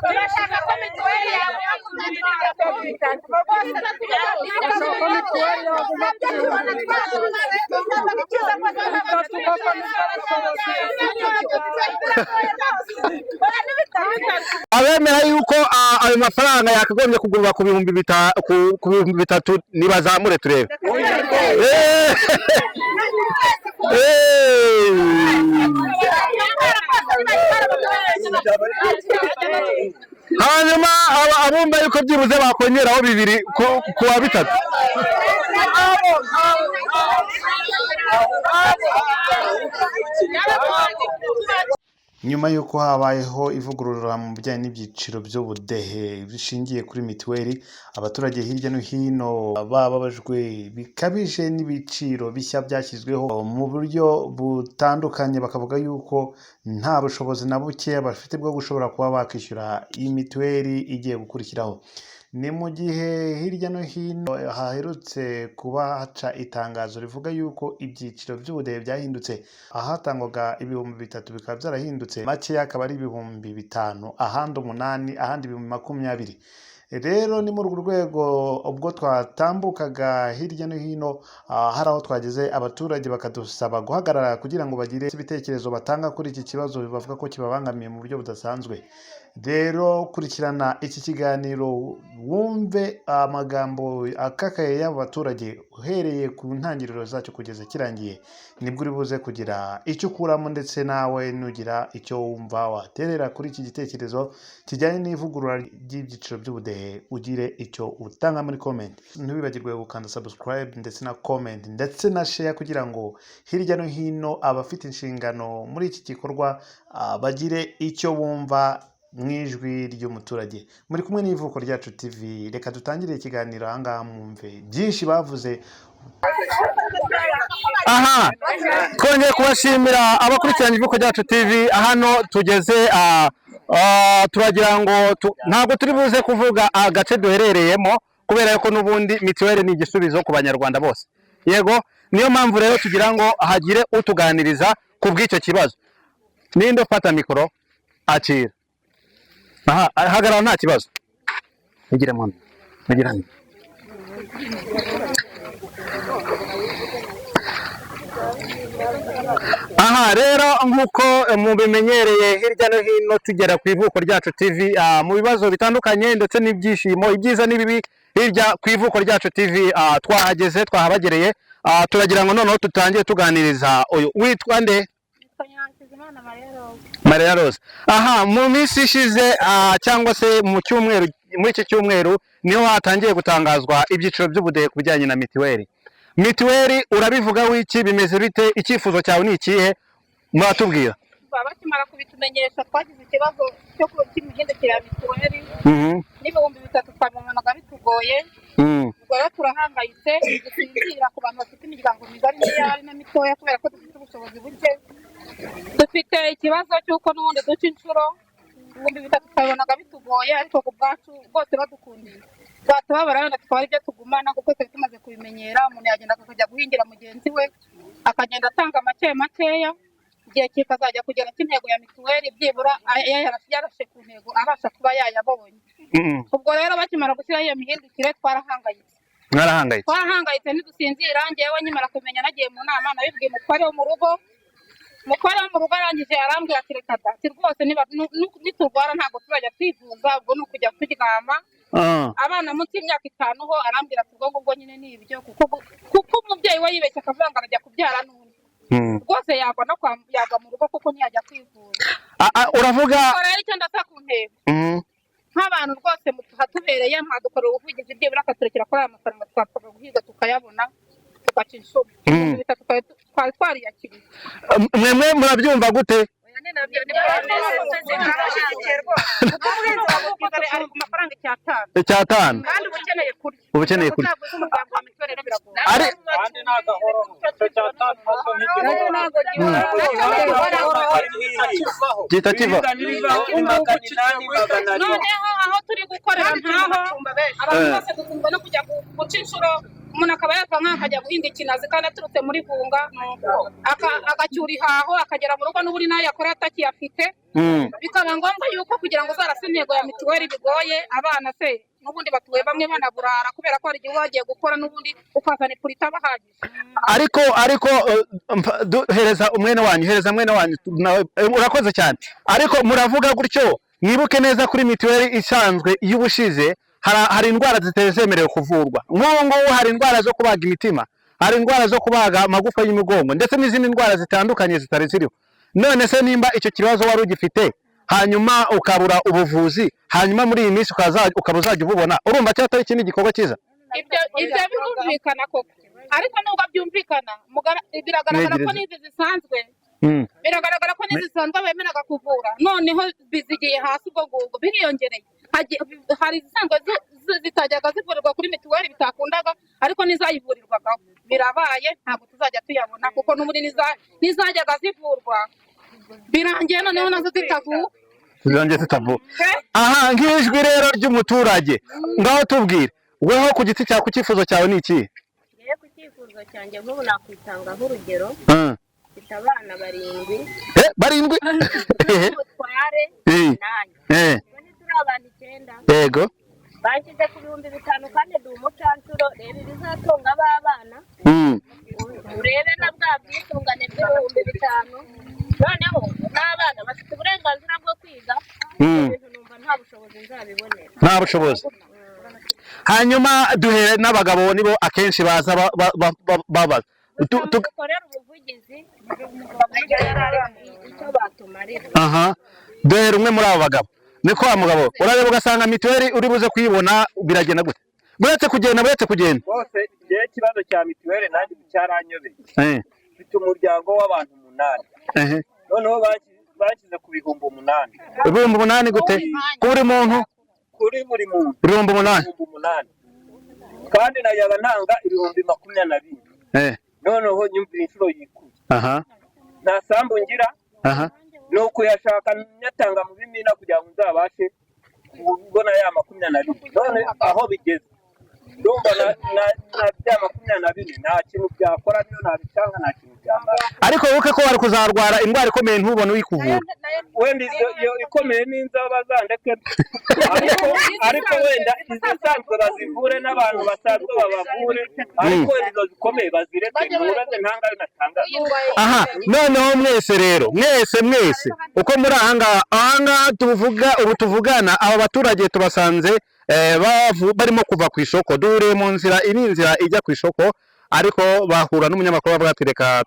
Turashaka ko mituweli yawe. Turashaka ko mituweli yaguma ku 3000 koko nibwo bushobozi. Abemera yuko ayo mafaranga yakagombye kugurwa ku 3000 nibazamure turebe. Hanyuma abumva yuko byibuze bakongeraho 2 ku wa 3. Nyuma y'uko habayeho ivugurura mu bijyanye n'ibyiciro by'ubudehe bishingiye kuri mituweli, abaturage hirya no hino bababajwe bikabije n'ibiciro bishya byashyizweho mu buryo butandukanye, bakavuga yuko nta bushobozi na buke bafite bwo gushobora kuba bakishyura iyi mituweli igiye gukurikiraho. Ni mu gihe hirya no hino haherutse kuba haca itangazo rivuga yuko ibyiciro by'ubudehe byahindutse, ahatangwaga 3000 bikaba byarahindutse makeya akaba ari 5000, ahandi 8, ahandi 20,000. Rero ni muri urwo rwego ubwo twatambukaga hirya no hino, hari aho twageze abaturage bakadusaba guhagarara kugira ngo bagire ibitekerezo batanga kuri iki kibazo bavuga ko kibabangamiye mu buryo budasanzwe. Rero kurikirana iki kiganiro wumve amagambo akakaye y'abo baturage uhereye ku ntangiriro zacyo kugeza kirangiye, nibwo uri buze kugira icyo ukuramo, ndetse nawe nugira icyo wumva waterera kuri iki gitekerezo kijyanye n'ivugurura ry'ibyiciro by'ubudehe, ugire icyo utanga muri comment. Ntiwibagirwe gukanda subscribe ndetse na comment ndetse na share kugira ngo hirya no hino abafite inshingano muri iki gikorwa bagire icyo bumva mu ijwi ry'umuturage. Muri kumwe n'Ivuko Ryacu TV, reka dutangire ikiganiro ahangaha mwumve byinshi bavuze. Aha twongeye kubashimira abakurikiranye Ivuko Ryacu TV. Hano tugeze, turagira ngo ntabwo turi buze kuvuga agace duherereyemo kubera yuko n'ubundi mituweli ni igisubizo ku banyarwanda bose. Yego, niyo mpamvu rero tugira ngo hagire utuganiriza ku bw'icyo kibazo. Ninde ufata mikoro? Akira. Aha, hagarara nta kibazo. Mugire mwana. Mugire hano. Aha rero nk'uko mubimenyereye hirya no hino tugera ku Ivuko Ryacu TV, mu bibazo bitandukanye ndetse n'ibyishimo, ibyiza n'ibibi, hirya ku Ivuko Ryacu TV, twahageze, twahabagereye. Turagira ngo noneho tutangire tuganiriza uyu witwa nde? Maria Rose. Aha mu minsi ishize, cyangwa se mu cyumweru, muri iki cyumweru niho hatangiye gutangazwa ibyiciro by'ubudehe ku bijyanye na mituweli. Mituweli urabivuga wiki, bimeze bite? Icyifuzo cyawe ni ikihe? Muratubwira. Bakimara kubitumenyesha twagize ikibazo cy'imigendekere ya mituweli n'3000 twabibonaga bitugoye. Ubwo rero turahangayitse, dusinzira ku bantu bafite imiryango migari n'iyo na mitoya kubera ko dufite ubushobozi buke. Dufite ikibazo cy'uko n'ubundi duca inshuro, 3000 twabibonaga bitugoye, ariko ku bwacu bwose badukundiye batubabara wenda tukaba aribyo tugumana kuko twari tumaze kubimenyera. Umuntu yagenda akajya guhingira mugenzi we akagenda atanga make makeya, igihe kikazajya kugera cy'intego ya mituweli byibura yarashe ku ntego abasha kuba yayabonye. Ubwo rero bakimara gushyiraho iyo mihindukire twarahangayitse. Mwarahangayitse. Twarahangayitse ntidusinzira. Njyewe nkimara kumenya nagiye mu nama, nabibwiye umutware wo mu rugo. Umutware wo mu rugo arangije arambwira ati reka da, ati rwose niturwara ntabwo tuzajya twivuza, ubwo ni ukujya turyama. Abana munsi y'imyaka 5 ho arambwira ati ubwo ngubwo nyine ni ibyo, kuko umubyeyi we yibeshye akavuga ngo arajya kubyara n'undi rwose yagwa no kwa, yagwa mu rugo kuko ntiyajya kwivuza. Uravuga Rero icyo ndasa ku ntego nk'abantu rwose muhatubereye mwadukorera ubuvugizi byibura akaturekera kuri aya mafaranga twapfaga guhiga tukayabona tugaca inshuro. 3000 twari twariyakiriye. Mwemwe murabyumva gute? Ari ku mafaranga 5,000. 5,000. Kandi uba ukeneye kurya. Uba ukeneye kurya. Ari gihita kiva. Noneho aho turi gukorera ntaho abantu bose dukundwa no kujya guca inshuro Umuntu akaba yava nk'aho akajya guhinga ikinazi kandi aturutse muri Vunga, agacyura ihaho, akagera mu rugo n'ubundi nayo yakora atakiyafite. Bikaba ngombwa yuko kugira ngo uzarase intego ya mituweli bigoye. Abana se n'ubundi batuye bamwe banaburara, kubera ko hari igihe uba wagiye gukora n'ubundi ukazana ipura itabahagije. Ariko hereza umwene wanyu, hereza mwene wanyu nawe, urakoze cyane. Ariko muravuga gutyo, mwibuke neza kuri mituweli isanzwe y'ubushize hari indwara zitari zemerewe kuvurwa. Nk'ubu ngubu hari indwara zo kubaga imitima, hari indwara zo kubaga amagufa y'imigongo, ndetse n'izindi ndwara zitandukanye zitari ziriho. None se nimba icyo kibazo wari ugifite, hanyuma ukabura ubuvuzi, hanyuma muri iyi minsi ukaba uzajya ububona, urumva cyatari atari ikindi gikorwa cyiza? Ibyo birumvikana koko, ariko nubwo byumvikana, biragaragara ko Mwegereze. n'izi zisanzwe, biragaragara ko n'izi zisanzwe bemeraga kuvura noneho bizigiye hasi. Ubwo ngubwo biriyongereye. Hari izisanzwe zitajyaga zivurirwa kuri mituweli bitakundaga, ariko n'izayivurirwagaho birabaye, ntabwo tuzajya tuyabona, kuko n'ubundi n'izajyaga zivurwa birangiye noneho nazo zitavuwe. Zongeye zitavuwe. Aha, nk'ijwi rero ry'umuturage, ngaho tubwire weho ku giti cyawe, ku cyifuzo cyawe ni ikihe? Ngewe ku cyifuzo cyanjye, nk'ubu nakwitanga nk'urugero. Mfite abana barindwi. Eh, barindwi? N'umutware nanjye. Ubwo ntituri abantu 9? Yego. Banshyize ku 5000 kandi ndi umucancuro. Reba ibizatunga b'abana, urebe na bwa bwisungane bw'ibihumbi 5, noneho n'abana bafite uburenganzira bwo kwiga. Ibintu numva nta bushobozi nzabibonera. Nta bushobozi. Hanyuma duhere n'abagabo, nibo akenshi baza babaza. Dukorera ubuvugizi icyo batumarira. Aha, duhere umwe muri abo bagabo. Niko wa mugabo, urareba ugasanga mituweli uri buze kuyibona, biragenda gute? Buretse kugenda, buretse kugenda. Rwose njyewe ikibazo cya mituweli nanjye cyaranyobeye. Mfite umuryango w'abantu 8. Noneho bashyize ku 8000. 8000 gute? Ku buri muntu? Kuri buri muntu. 8000? 8000, kandi najyaga ntanga 24,000. Noneho nyumvira inshuro yikuye. Nta sambu ngira. Ni ukuyashaka nyatanga mu bimina kugira ngo nzabashe kubona ya 22. None aho bigeze ndumva na bya 24 nta kintu byakora, niyo nabicanga nta kintu byamara. Ariko wibuke ko wari kuzarwara indwara ikomeye ntubone uyikuvura. Wenda iyo ikomeye n'inzaba bazandeke, ariko wenda izisanzwe bazivure n'abantu basanzwe babavure, ariko wenda izo zikomeye bazireke, ntubaze ntangayo natanga. Aha noneho mwese rero, mwese mwese uko muri ahangaha, ahangaha tuvuga ubu tuvugana, aba baturage tubasanze barimo kuva ku isoko. Duhuriye mu nzira, iyi ni inzira ijya ku isoko, ariko bahura n'umunyamakuru bavuga ati reka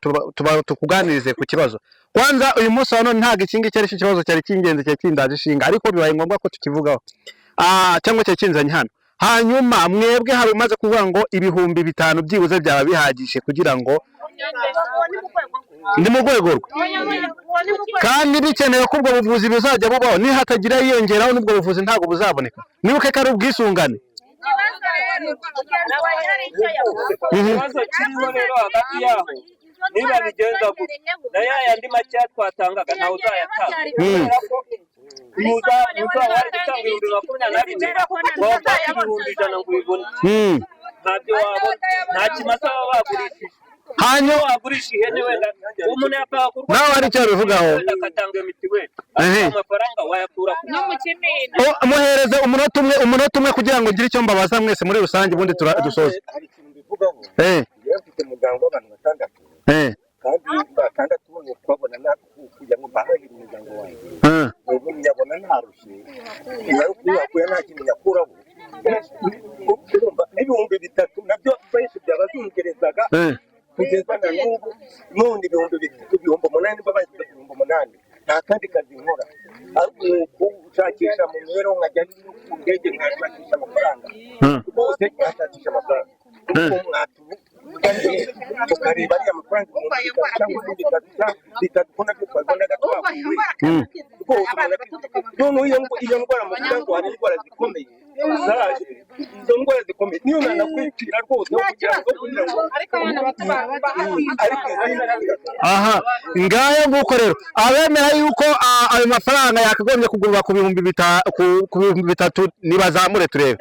tukuganirize ku kibazo. Kwanza uyu munsi wa none ntabwo iki ngiki ari cyo kibazo cyari cy'ingenzi, cyari kindaje ishinga, ariko bibaye ngombwa ko tukivugaho, cyangwa cyari kinzanye hano. Hanyuma mwebwe hari umaze kuvuga ngo 5000 byibuze byaba bihagije kugira ngo ndi mu rwego rwe, kandi bikenewe ko ubwo buvuzi buzajya bubaho. Nihatagira yiyongeraho, n'ubwo buvuzi ntabwo buzaboneka. Nibuke ko ari ubwisungane. Ikibazo kirimo rero hagati yaho, niba bigenza gutya, na ya yandi makeya twatangaga ntawe uzayatanga, kubera ko uzaba wari gutanga 24,000, wafata 100,000 ngo ubibone, ntabyo wabona, nta kimasa baba bagurishije. Hanyuma wagurisha ihene, wenda umuntu yapfa kurwara, Nawe hari icyo yabivugaho. wenda agatanga iyo mitiweli, ariko amafaranga wayakura ku No mu kimina. Muhereze umunota umwe, umunota umwe, kugira ngo ngire icyo mbabaza mwese muri rusange, ubundi dusoze. Hari ikintu mbivugaho. Njyewe mfite umuryango w'abantu batandatu, kandi batandatu bose kubabona kugira ngo mbahahire umuryango wanjye, ubu nyabona ntarushye, nayo kuyakuya nta kintu nyakuraho. Urumva n'3000 nabyo benshi byabazungerezaga kugeza na n'ubu. None 3000, 8000, niba bashyize ku 8000, nta kandi kazi nkora, ariko ni ukushakisha mu mibereho, nkajya ku ndege nkashakisha amafaranga rwose, nkashakisha amafaranga. Kuko mwatuvuganiye tukareba ariya mafaranga 3000 cyangwa 3000 cyangwa bitatu, ko nabyo twabibonaga twavuye rwose. Umuntu noneho iyo ndwara muvuga ngo hari indwara zikomeye. Zaje izo ndwara zikomeye, niyo nanakwipfira rwose kugira ngo Ariko abana bato ariko Aha ngayo nguko rero, abemera yuko ayo mafaranga yakagombye kugurwa ku 3000 nibazamure turebe.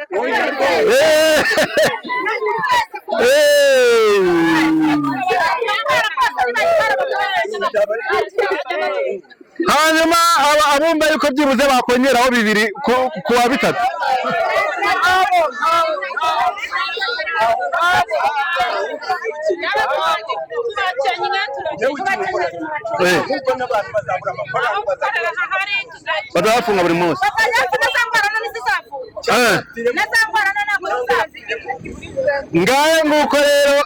Hanyuma abumva yuko byibuze bakongeraho 2 ku wa 3. Bazabafunga buri munsi. Ngayo nguko rero.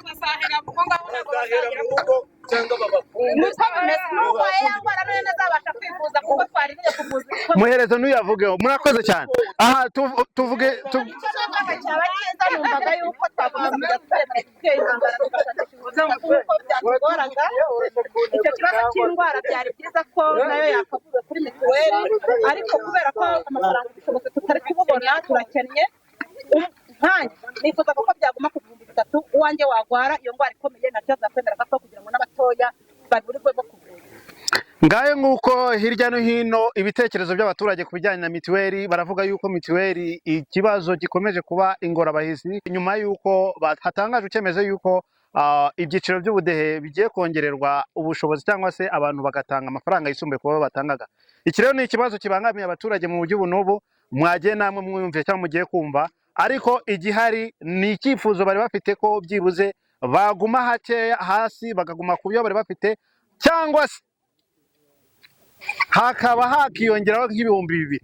Muherezo ntuyavugeho, murakoze cyane. Aha tuvuge Icyo kibazo cy'indwara byari byiza ko nayo yakavuwe kuri mituweli, ariko kubera ko amafaranga ubushobozi tutari kububona, turakennye. Nkanjye nifuzaga ko byaguma ku 3000, uwanjye wagwara iyo ndwara ikomeye nacyo azakwemera gato kugira ngo n'abatoya baburirwe bo kuvura. Ngayo nguko hirya no hino ibitekerezo by'abaturage ku bijyanye na mituweli, baravuga yuko mituweli ikibazo gikomeje kuba ingorabahizi nyuma yuko hatangajwe icyemezo yuko ibyiciro by'ubudehe bigiye kongererwa ubushobozi cyangwa se abantu bagatanga amafaranga yisumbuye kuba batangaga. Iki rero ni ikibazo kibangamiye abaturage mu buryo ubu n'ubu, mwagiye namwe mwumviye cyangwa mugiye kumva, ariko igihari ni icyifuzo bari bafite ko byibuze baguma hakeya hasi, bakaguma ku byo bari bafite, cyangwa se hakaba hakiyongeraho nk'ibihumbi 2000.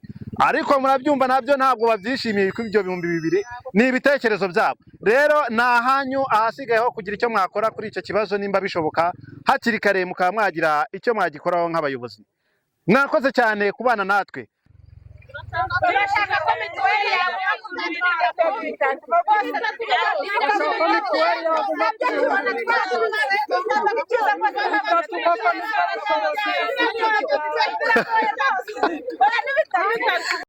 Ariko murabyumva nabyo ntabwo babyishimiye ko ibyo 2000 ni ibitekerezo byabo. Rero ni ahanyu ahasigayeho kugira icyo mwakora kuri icyo kibazo, nimba bishoboka hakiri kare mukaba mwagira icyo mwagikoraho nk'abayobozi. Mwakoze cyane kubana natwe. Turashaka ko mituweli yaguma ku 3000. Turashaka ko mituweli yaguma ku 3000 koko nibwo bushobozi.